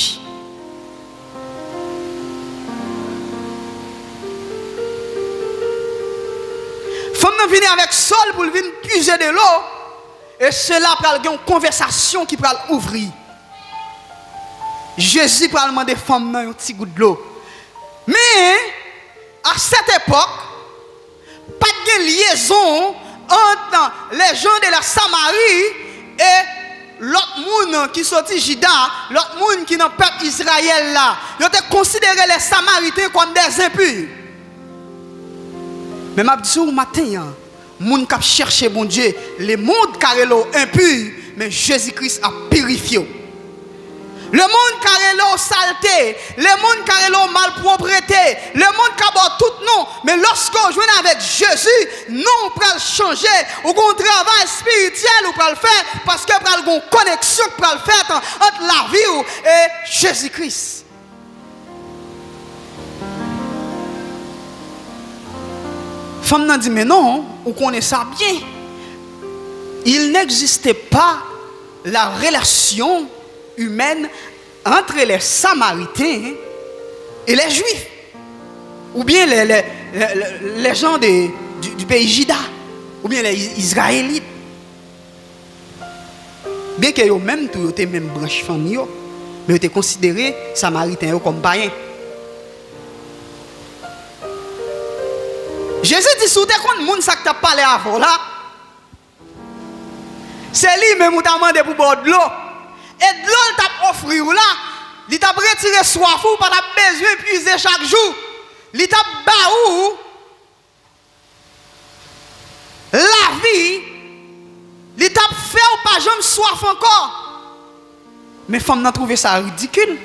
Fanm nan vini avèk so l pou l vin puize dlo, e sela pral gen yon konvèsasyon ki pral ouvri. Jezi pral mande fanm nan yon ti gout dlo. Men, à cette époque, pa t gen lyezon ant les gens de la Samarie e lòt moun ki soti Jida, lòt moun ki nan pèp Izrayèl la. Yo te konsidere les Samaritains comme des impurs. Men m ap di w maten an, moun k ap chèche Bondye, lemonn ka rele w enpi, men Jezi Kris ap pirifye w. Lemonn ka rele w salte, lemonn ka rele w malpwoprete, lemonn ka ba w tout non, men lòske w jwenn avèk Jezi, non w pral chanje, ou gen yon travay espirityèl ou pral fè, paske pral gen yon koneksyon k pral fèt ant lavi w e Jezi Kris. Fanm nan di, men non, ou konnen sa byen. Il n'existait pas la relation humaine entre les Samaritains et les Juifs, ou bien les, les, les, les, les gens de, du, du pays Juda, ou bien les Israélites. Byenke yo menm tou, yo te menm branch fanmi yo, men yo te konsidere Samariten yo kòm payen. Jezi di, si w te konn moun sa k t ap pale avè w la, se li menm ou ta mande pou ba w dlo. E dlo l t ap ofri w la, li t ap retire swaf ou, ou pa t ap bezwen puize chak jou. Li t ap ba ou lavi, li t ap fè w pa janm swaf ankò. Men fanm nan twouve sa ridikil.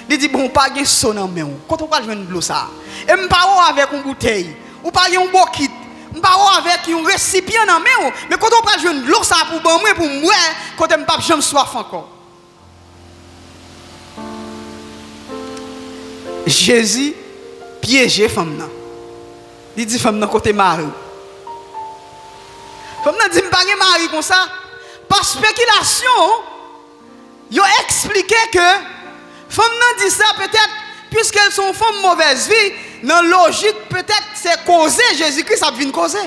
Li di, bon, ou pa gen so nan men w. Kote w pral jwenn dlo sa a? E m pa wè w avèk yon boutèy. Ou pa gen yon bokit. M pa wè w avèk yon resipyan nan men w. Men kote w pral jwenn dlo sa a pou ban mwen, pou m bwè, kote m p ap janm swaf ankò? Jezi pyeje fanm nan. Li di fanm nan, kote mari w? Fanm nan di, m pa gen mari konsa. Pa spekilasyon, yo eksplike ke fanm nan di sa petèt piske l se yon fanm movèz vi, nan lojik petèt se koze Jezi Kris ap vin koze.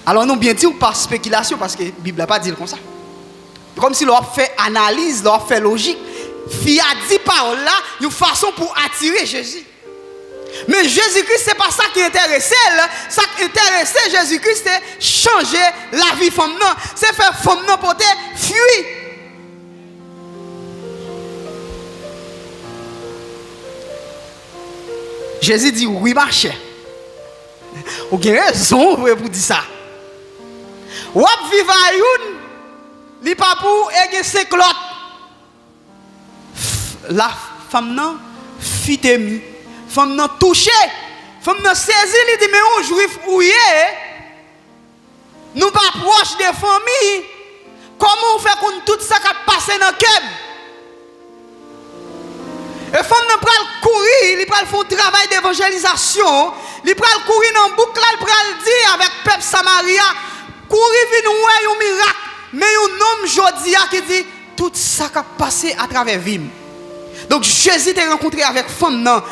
Alò, nou byen di w pa spekilasyon, paske Bib la pa di l konsa. Kòmsi lè w ap fè analiz, lè w ap fè lojik, fi a di pawòl la yon fason pou atire Jezi. Men Jezi Kris, se pa sa ki enterese l. Sa k enterese Jezi Kris, se chanje lavi fanm nan, se fè fanm nan pote fwi. Jezi di, wi, machè. Ou gen rezon vre pou di sa. W ap viv a youn, li pa pou w, e gen senk lòt. F-, la fanm nan fite mi. Fanm nan touche. Fanm nan sezi, li di, men yon jwif ou ye, nou pa pwòch de fanmi, kòman w fè konn tout sa k ap pase nan kè m? E fanm nan pral kouri, li pral fè yon travay devanjelizasyon, li pral kouri nan bouk la, li pral di avèk pèp Samari a, kouri vin wè yon mirak, men yon nonm jodi a ki di, tout sa k ap pase atravè vi m. Donk, Jezi te rankontre avèk fanm nan,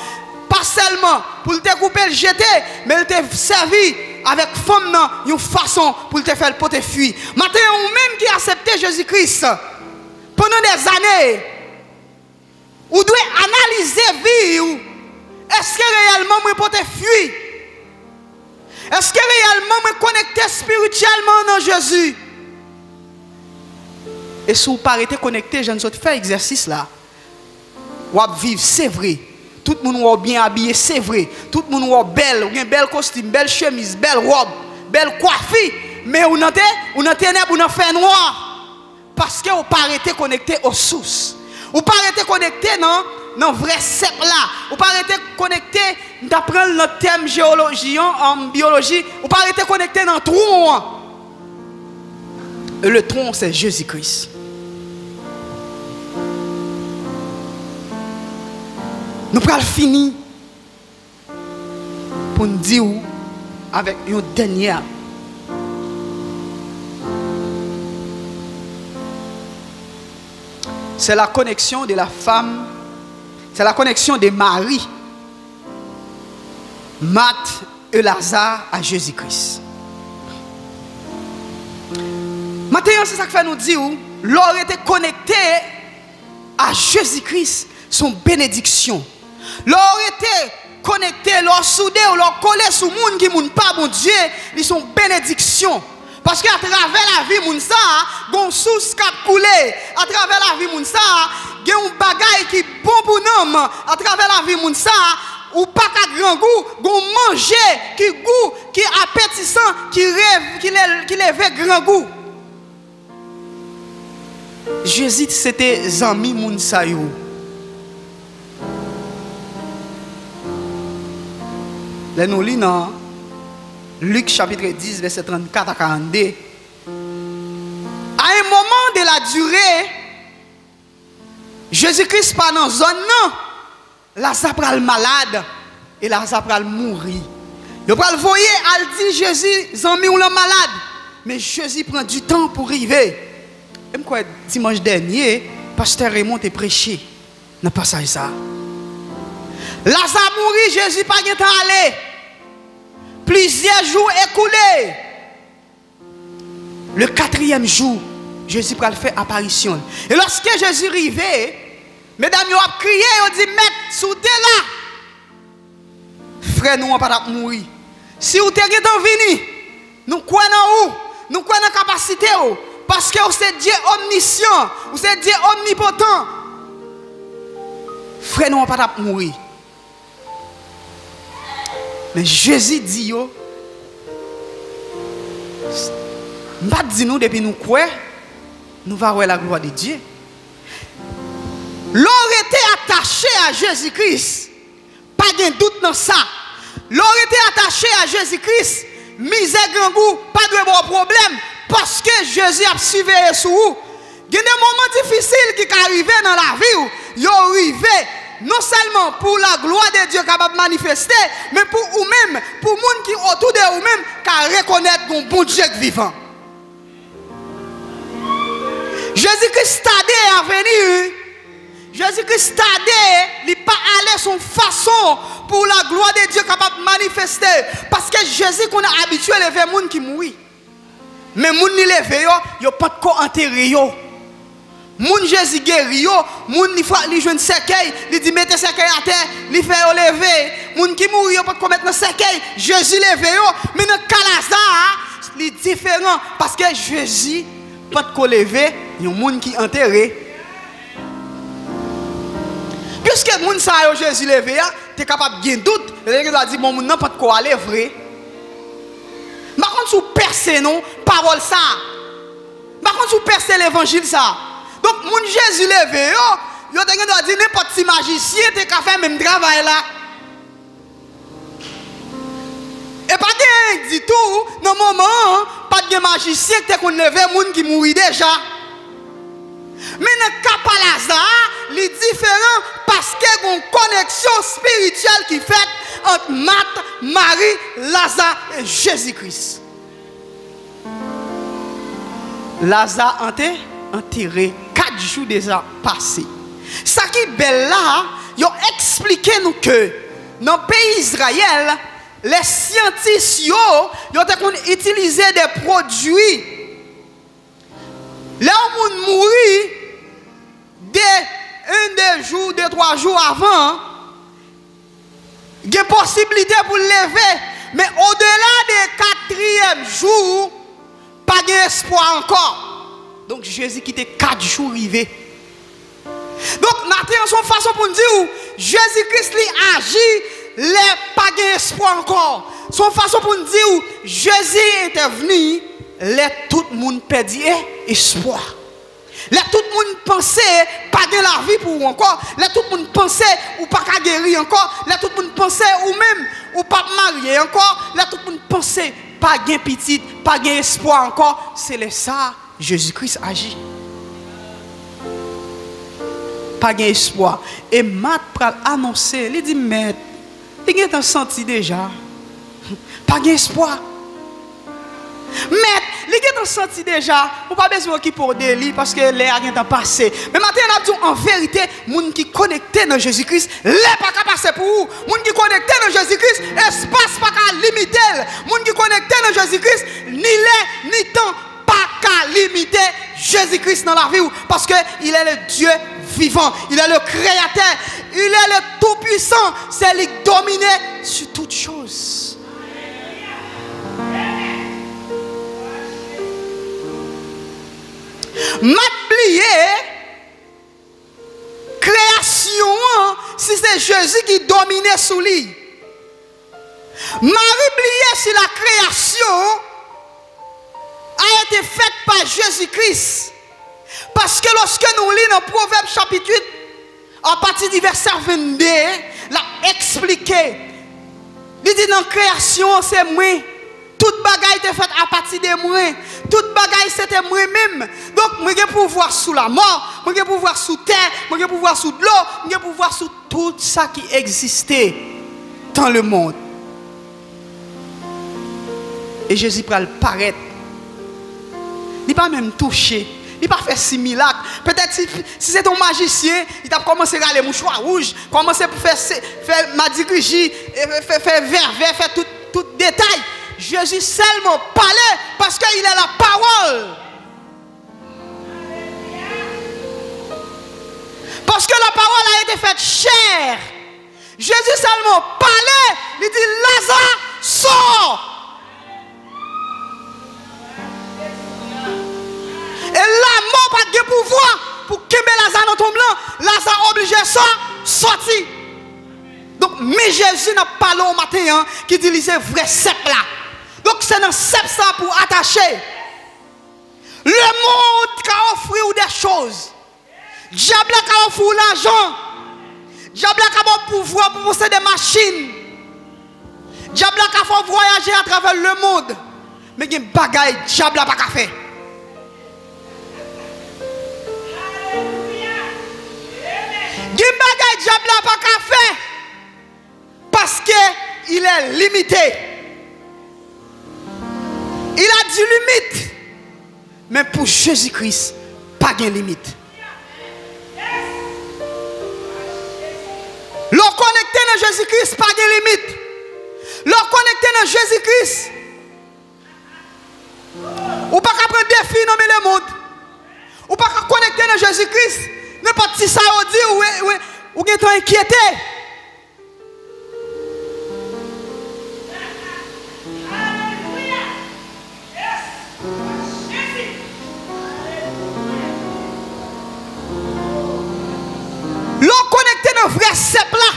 pa sèlman pou l te koupe l jete, men l te sèvi avèk fanm nan yon fason pou l te fè l pote fwi. Maten an, ou menm ki aksepte Jezi Kris pandan dèzane, ou dwe analize vi w. Èske reyèlman mwen pote fwi? Èske reyèlman mwen konekte espirityèlman nan Jezi? E si w pa rete konekte, jan n sot fè egzèsis la, w ap viv, se vre. Tout moun wè w byen abiye, se vre. Tout moun wè w bèl, ou gen bèl kostim, bèl chemiz, bèl wòb, bèl kwafi. Men ou nan te, ou nan tenèb, ou nan fènwa. Paske ou pa rete konekte aux sources. Ou pa rete konekte nan nan vrè sèk la. Ou pa rete konekte, m ta pran l nan tèm jewoloji an, an byoloji, ou pa rete konekte nan twon an. E le twon, se Jezi Kris. Nou pral fini pou n di w avèk yon dènyè. C'est la connexion de la femme, c'est la connexion de Marie, Marthe et Lazare à Jésus-Christ. Maten an, se sa k fè nou di w, lè w rete konekte a Jezi Kris, se yon benediksyon. Lè w rete konekte, lè w soude w, lè w kole sou moun ki moun pa Bondye, li se yon benediksyon. Paske atravè lavi moun sa a, gen yon sous k ap koule. Atravè lavi moun sa a, gen yon bagay ki bon pou nanm. Atravè lavi moun sa a, ou pa ka grangou, gen yon manje ki gou, ki apetisan, ki, rev, ki, le, ki leve grangou. Jezi se te zanmi moun sa yo. Lè nou li nan Lik chapitre dis, vèsè trannkat a karannde, à un moment de la durée, Jezi Kris pa nan zòn nan. Laza pral malad e Laza pral mouri. Yo pral voye al di Jezi, zanmi w lan malad. Men Jezi pran ditan pou rive. E m kwè dimanch dènye, pastè Raymond te preche nan pasaj sa a. Laza mouri, Jezi pa gentan ale. Plizyè jou ekoule. Le quatrième jour, Jezi pral fè aparisyon l. E lòske Jezi rive, medam yo ap kriye, yo di, "Mèt, si w te la, frè nou an pa t ap mouri. Si w te gentan vini, nou kwè nan ou, nou kwè nan kapasite w, paske w se Dye omnisyan, ou se Dye omnipotan. Frè nou an pa t ap mouri." Men Jezi di yo, m pa t di nou depi nou kwè, nou va wè laglwa de Dye. Lè w rete atache a Jezi Kris, pa gen dout nan sa. Lè w rete atache a Jezi Kris, mizè grangou pa dwe ba w pwoblèm, paske Jezi ap siveye sou ou. Gen de moman difisil ki ka rive nan lavi w, yo rive non sèlman pou laglwa de Dye kapab manifeste, men pou ou menm, pou moun ki otou de ou menm ka rekonèt gon Bondye k vivan. Jezi Kris tade a vini, wi. Jezi Kris tade, li pa ale, se yon fason pou laglwa de Dye kapab manifeste, paske Jezi konn abitye leve moun ki mouri. Men moun li leve yo, yo potko antere yo. Moun Jezi geri yo, moun li fra-, li jwenn sèkèy, li di, "Mete sèkèy atè," li fè yo leve. Moun ki mouri yo potko met nan sèkèy, Jezi leve yo. Men nan ka Laza a, li diferan, paske Jezi potko leve yon moun ki antere. Piske moun sa yo Jezi leve a, te kapab gen dout, yo te gen dwa di, "Bon, moun nan potko ale vre." M pa konn si w pèse non pawòl sa. M pa konn si w pèse levanjil sa. Donk, moun Jezi leve yo, yo te gen dwa di nenpòt ti majisyen te ka fè menm travay la. E pa gen ditou, nan moman an, pa t gen majisyen ki te konn leve moun ki mouri deja. Men nan ka pa Laza a, li diferan paske gen yon koneksyon espirityèl ki fèt ant Mat, Mari, Laza e Jezi Kris. Laza ante-, antere, kat jou deja pase. Sa ki bèl la, yo eksplike nou ke nan peyi Izrayèl, lè syantis yo, yo te konn itilize de pwodui. Lè yon moun mouri, de, en, de jou, de, twa jou avan, gen posiblite pou l leve, men odela de katriyèm jou, pa gen espwa ankò. Donk, Jezi kite kat jou rive. Donk, maten an, se yon fason pou n di w, Jezi Kris, li aji lè pa gen espwa ankò. Se yon fason pou n di w, Jezi entèvni lè tout moun pèdi e-, espwa. Lè tout moun panse pa gen lavi pou ou ankò, lè tout moun panse ou pa ka geri ankò, lè tout moun panse ou menm ou p ap marye ankò, lè tout moun panse pa gen pitit, pa gen espwa ankò, se lè sa a Jezi Kris aji. Pa gen espwa. E Mat pral anonse, li di, Mèt, li gentan santi deja. Pa gen espwa. Mèt, li gentan santi deja. Ou pa bezwen okipe w de li paske lè a gentan pase. Men maten an, n ap di w an verite, moun ki konekte nan Jezi Kris, lè pa ka pase pou ou. Moun ki konekte nan Jezi Kris, espas pa ka limite l. Moun ki konekte nan Jezi Kris, ni lè, ni tan pa ka limite Jezi Kris nan lavi w, paske il est le Dieu vivant, il est le créateur, il est le tout-puissant, se li k domine sur toute chose. M ap bliye kreyasyon an, si se Jezi ki domine sou li. Mari bliye si la création a été faite par Jésus-Christ. Paske lòske nou li nan Pwovèb chapit uit, apati di vèsè vennde, l ap eksplike. Li di, nan kreyasyon an, se mwen. Tout bagay te fèt apati de mwen. Tout bagay se te mwen menm. Donk, mwen gen pouvwa sou lamò, mwen gen pouvwa sou tè, mwen gen pouvwa sou dlo, mwen gen pouvwa sou tout sa ki egziste dans le monde. E Jezi pral parèt. Li pa menm touche. Li pa fè similak. Petèt si, si se te yon majisyen, li t ap kòmanse rale mouchwa wouj, kòmanse fè, se- fè madigriji, e fè, fè, fè vèvè, fè tout, tout detay. Jezi sèlman pale, paske il est la parole. Paske la parole a été faite chair. Jezi sèlman pale, li di, Laza, sò! E lamò pa t gen pouvwa pou kenbe Laza nan tonm lan. Laza oblije sò, sòti. Donk, men Jezi n ap pale w maten an ki di li se vrè sèp la. Donk, se nan sèp sa pou w atache. Lemonn ka ofri w de choz. Dyab la ka ofri w lajan. Dyab la ka ba w pouvwa pou posede machin. Dyab la ka fè w vwayaje atravè lemonn. Men gen bagay dyab la pa ka fè. Gen bagay dyab la pa ka fè. Paske il est limité. Il a des limites. Men pou Jezi Kris, pa gen limit. Lè w konekte nan Jezi Kris, pa gen limit. Lè w konekte nan Jezi Kris, ou pa ka pran defi nan men lemonn. Ou pa ka konekte nan Jezi Kris. Nenpòt ti sa yo di, ou, ou, ou gentan enkyete. Lè w konekte nan vrè sèp la,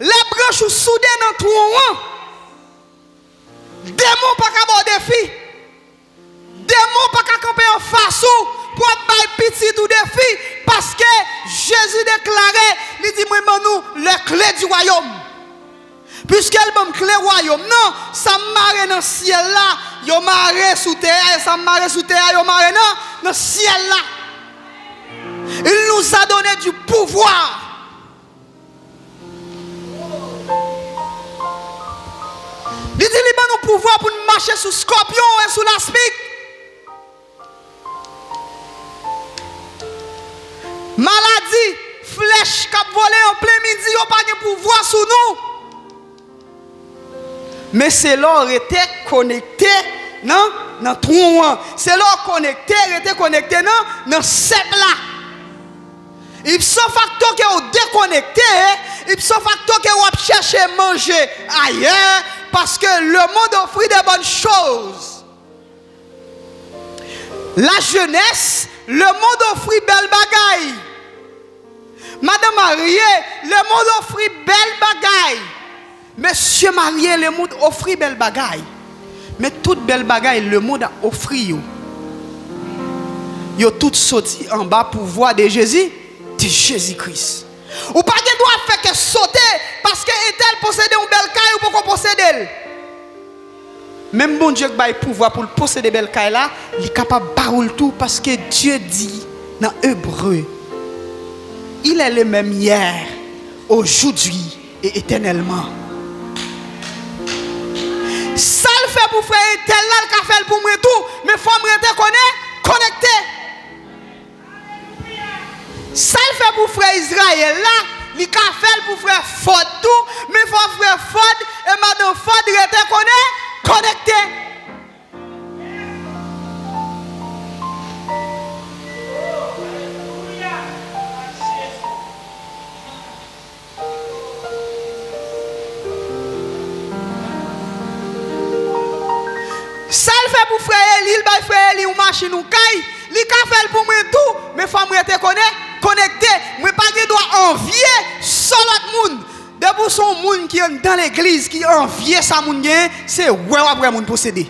lè branch ou soude nan twon an, demon pa ka ba w defi. Demon pa ka kanpe anfas ou pou ap bay pitit ou defi, paske Jezi deklare, li di, mwen ban nou les clés du royaume. Piske l ban m kle wayòm nan, sa m mare nan syèl la, yo mare sou tè a, e sa m mare sou tè a, yo mare nan, nan syèl la. Il nous a donné du pouvoir. Li di li ban nou pouvwa pou n mache sou skòpyon e sou laspik. Maladi, flèch k ap vole an plen midi, yo pa gen pouvwa sou nou. Men se lè w rete konekte nan, nan twon an. Se lè w konekte, rete konekte nan, nan sèp la. Ipso facto ke w dekonekte, ipso facto ke w ap chèche manje ayè, paske lemonn ofri de bonnes choses. La jeunesse, lemonn ofri bèl bagay. Madanm marye, lemonn ofri bèl bagay. Mesye marye, lemonn ofri bèl bagay. Men tout bèl bagay lemonn ap ofri yo, Yo tout soti anba pouvwa de Jezi, de Jezi Kris. Ou pa gen dwa fè kè sote paske entèl posede yon bèl kay ou poko posede l. Menm Bondye k bay pouvwa pou l posede bèl kay la, li kapab ba ou l tou paske Dye di nan Ebre, Il est le même hier, aujourd'hui et éternellement. Sa l fè pou frè entèl la, l ka fè l pou mwen tou, men fò m rete konnen, konekte. Sa l fè pou frè Izrayèl la, li ka fè l pou frè Fòd tou, men fò frè Fòd e madan Fòd rete konnen, konekte. Sa l fè pou frè Eli, l bay frè Eli yon machin, yon kay, li ka fè l pou mwen tou, men fò m rete konnen, konekte. Mwen pa gen dwa anvye sa lòt moun. Depi w se yon moun ki anndan legliz, ki anvye sa moun genyen, se wè w ap wè moun posede.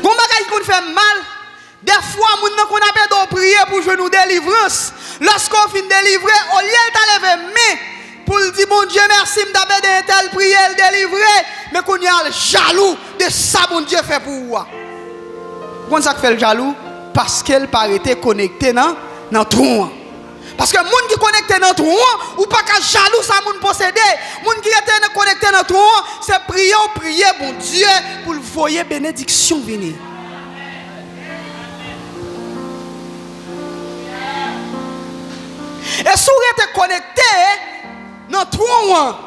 Gon bagay ki konn fè m mal, dèfwa, moun nan konn ap ede w priye pou jwenn yon delivrans. Lòske w fin delivre, olye l ta leve men pou l di, "Bondye, mèsi, m t ap ede entèl priye, l delivre," men kounye a, l jalou de sa Bondye fè pou ou a. Ou konn sa k fè l jalou? Paske l pa rete konekte nan, nan twon an. Paske moun ki konekte nan twon an, ou pa ka jalou sa moun posede. Moun ki rete konekte nan twon an, se priye w priye Bondye pou l voye benediksyon vini. E si w rete konekte nan twon an,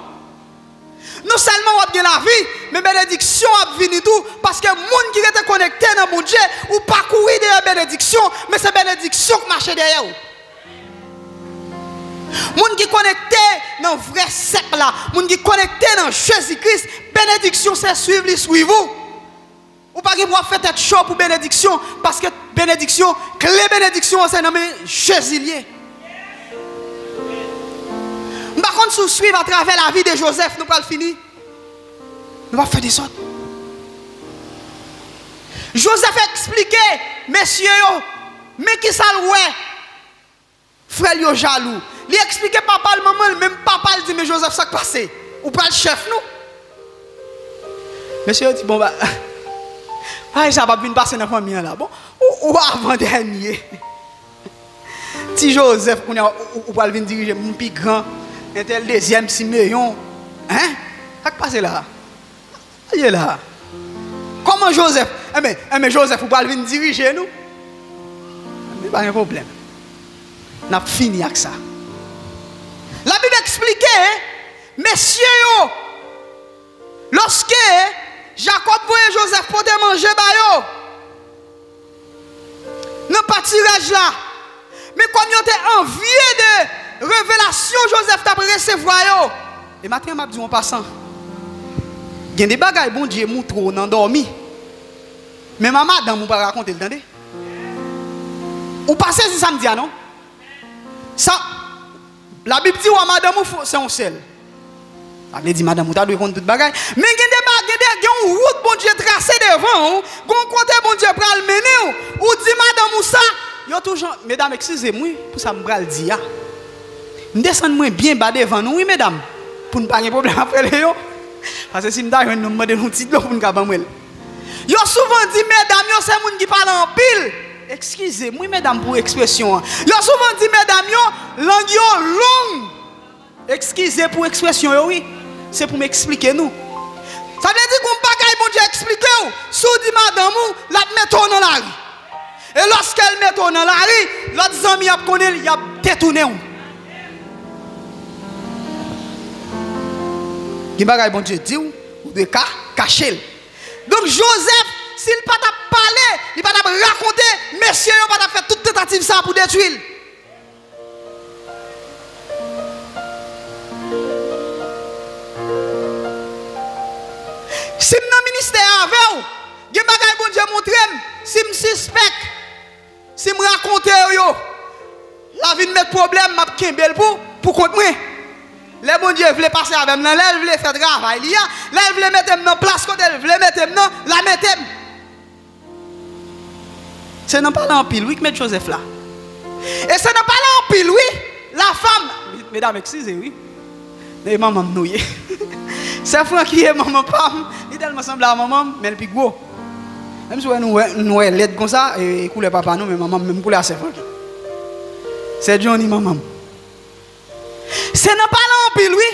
non sèlman w ap gen lavi, men benediksyon ap vini tou, paske moun ki rete konekte nan Bondye, ou pa kouri dèyè benediksyon, men se benediksyon k mache dèyè w. Moun ki konekte nan vrè sèk la, moun ki konekte nan Jezi Kris, benediksyon se swiv li swiv ou. Ou pa gen pou w ap fè tèt cho pou benediksyon, paske benediksyon, kle benediksyon an se nan men Jezi l ye. M pa konn si w swiv atravè lavi de Jozèf, nou pral fini. Nou p ap fè dezòd. Jozèf eksplike mesye yo, men kisa l wè. Frè l yo jalou. Li eksplike papa l, manman l, menm papa l di, "Men Jozèf, sa k pase? Ou pral chèf nou?" Mesye yo di, "Bon, ba, bagay sa p ap vin pase nan fanmi an la. Bon, ou, ou avan dènye. Ti Jozèf, kounye a, ou, ou, ou pral vin dirije moun pi gran. Entèl dezyèm, Simeyon. Hein? Sa k pase la?" Sa ye la? Kòman Jozèf? Enben, enben, Jozèf, ou pral vin dirije nou? Enben, pa gen pwoblèm. N ap fini ak sa. Labib eksplike, mesye yo, lòske Jakòb voye Jozèf pote manje ba yo, nan patiraj la. Men kòm yo te anvye de revelasyon Jozèf t ap resevwa yo. E maten an, m ap di w an pasan, gen de bagay Bondye moutre w nan dòmi, menm a madanm ou pral rakonte l, tande. Ou pa sezi sa m di a, non? Sa, Labib di w a madanm ou fo-, se yon sèl. Sa vle di madanm ou ta dwe konn tout bagay. Men gen de ba-, gen de, gen yon wout Bondye trase devan w, gen yon kote Bondye pral mennen w. Ou di madanm ou sa, yo toujou, medam, eskize m wi, pou sa m pral di a. M desann mwen byen ba devan nou wi, medam, pou n pa gen pwoblèm ap rele yo. Paske si m ta jwenn nou, m mande nou ti dlo pou n ka ban mwen l. Yo souvan di medam yo se moun ki pale anpil. Eskize m wi, medam, pou ekspresyon an. Yo souvan di medam yo, lang yo long. Eskize pou ekspresyon yo, wi. Se pou m eksplike nou. Sa vle di gon bagay Bondye eksplike w, si w di madanm ou, l ap mete w nan lari. E lòske l mete w nan lari, lòt zanmi ap konnen l, y ap detounen w. Gen bagay Bondye di w, ou dwe ka kache l. Donk, Jozèf, si l pa t ap pale, li pa t ap rakonte, mesye yo pa t ap fè tout tantativ sa a pou detwi l. Si m nan ministè a avè w, gen bagay Bondye montre m, si m sispèk, si m rakonte w yo, l a vin met pwoblèm, m ap kenbe l pou, pou kont mwen. Lè Bondye vle pase avè m nan, lè l vle fè travay li a, lè l vle mete m nan plas kote l vle mete m nan, l a mete m. Se nan pale anpil, wi, k met Jozèf la. E se nan pale anpil, wi, lafanm. Medam, eskize, wi. E manman m nou ye. Sè Francky e manman pa m. Li tèlman sanble a manman m, men l pi gwo. Menm si w wè nou wè, nou wè lèd konsa, e, e koulè papa nou, men manman m menm koulè a sè Francky. Sè Johnny, manman m. Se nan pale anpil, wi,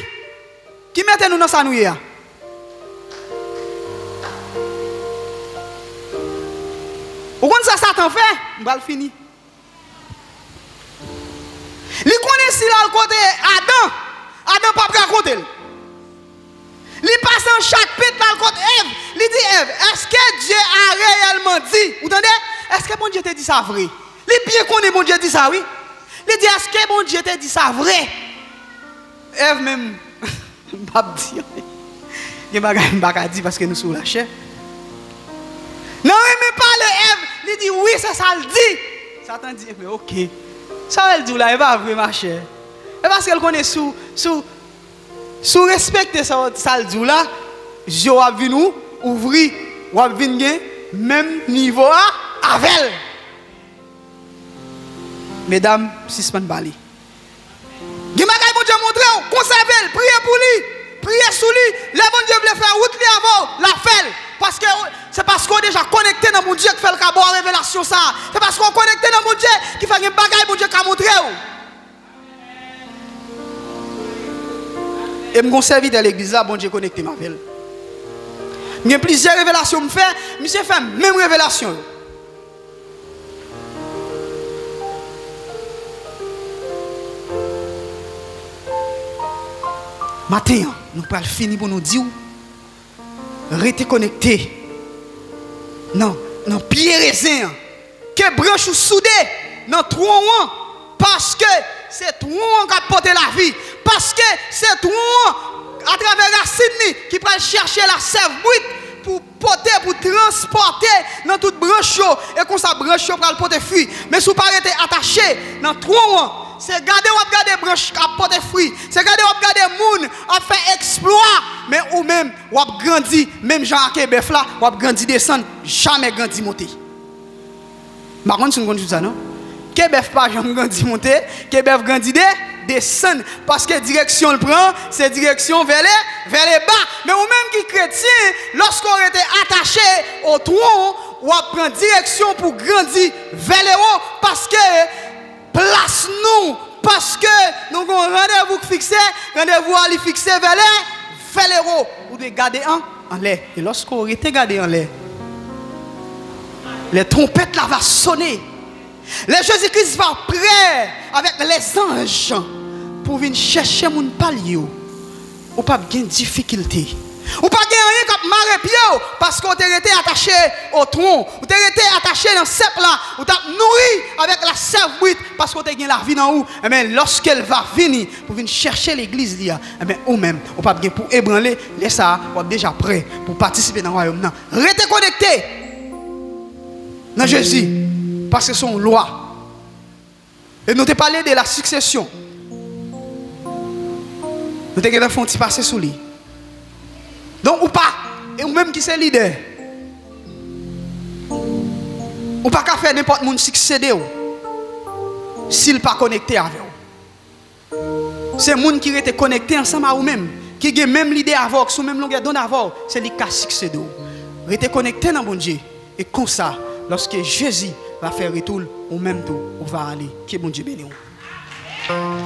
ki mete nou nan sa nou ye a. Ou konn sa Satan fè? M pral fini. Li konnen si l al kote Adan, Adan p ap rakonte l. Li pase an chak pit, l al kot Èv. Li di Èv, èske Dye a reyèlman di? Ou tande? Èske Bondye te di sa vre? Li byen konnen Bondye di sa, wi. Li di, èske Bondye te di sa vre? Èv menm, m p ap di anyen. Gen bagay m pa ka di paske nou sou lachè. Nan renmen pale Èv, li di, wi, se sa l di. Satan di, ebyen, oke. Sa l di w la, e pa vre, machè. E paske l konnen sou, sou, sou respekte sa, sa l di w la, zye w ap vin ou, ouvri, w ap vin gen menm nivo a avè l. Medam, sispann pale. Gen bagay Bondye montre w, konsève l, priye pou li, priye sou li. Lè Bondye vle fè wout li avè w, l ap fè l. Paske w, se paske w deja konekte nan Bondye k fè l ka ba w revelasyon sa a. Se paske w konekte nan Bondye ki fè gen bagay Bondye ka montre w. E m gon sèvitè legliz la, Bondye konekte m avè l. M gen plizyè revelasyon m fè, misye fè menm revelasyon yo. Maten an, nou pral fini pou nou di w, rete konekte nan, nan pye rezen an. Ke branch ou soude nan twon an, paske se twon an k ap pote lavi, paske se twon an, atravè rasin li, ki pral chèche lasèv bwit pou pote, pou transpòte nan tout branch yo, e konsa branch yo pral pote fwi. Men si w pa rete atache nan twon an, se gade w ap gade branch k ap pote fwi, se gade w ap gade moun ap fè eksplwa, men ou menm, w ap grandi, menm jan ak bèf la, w ap grandi desann, jamè grandi monte. M pa konn si n konn chit sa, non. Ke bèf pa janm grandi monte, ke bèf grandi de, desann. Paske direksyon l pran, se direksyon vè le, vè le ba. Men ou menm ki kretyen, lòske w rete atache o twon, w ap pran direksyon pou grandi vè le wo. Paske plas nou, paske nou gon randevou k fikse, randevou a li fikse vè le, vè le wo. Ou dwe gade an, anlè. E lòske w rete gade anlè, les trompettes la va sonner. Lè Jezi Kris va prè avèk lèzanj pou vin chèche moun pa l yo, ou p ap gen difikilte. Ou pa gen anyen k ap mare pye w, paske w te rete atache o twon. Ou te rete atache nan sèp la. Ou t ap nouri avèk lasèv bwit, paske w te gen lavi nan ou. Enben, lòske l va vini pou vin chèche legliz li a, enben, ou menm, ou p ap gen pou ebranle. Lè sa a, w ap deja prè pou patisipe nan wayòm nan. Rete konekte nan Jezi, paske se yon lwa. E nou te pale de la succession. Nou te gentan fè yon ti pase sou li. Donk, ou pa, e ou menm ki se lidè, ou pa ka fè nenpòt moun siksede w si l pa konekte avè w. Se moun ki rete konekte ansanm a ou menm, ki gen menm lide avè w, ki sou menm longè donn avè w, se li k ka siksede w. Rete konekte nan Bondye. E konsa, lòske Jezi va fè retou l, ou menm tou, ou va ale. Ke Bondye beni w.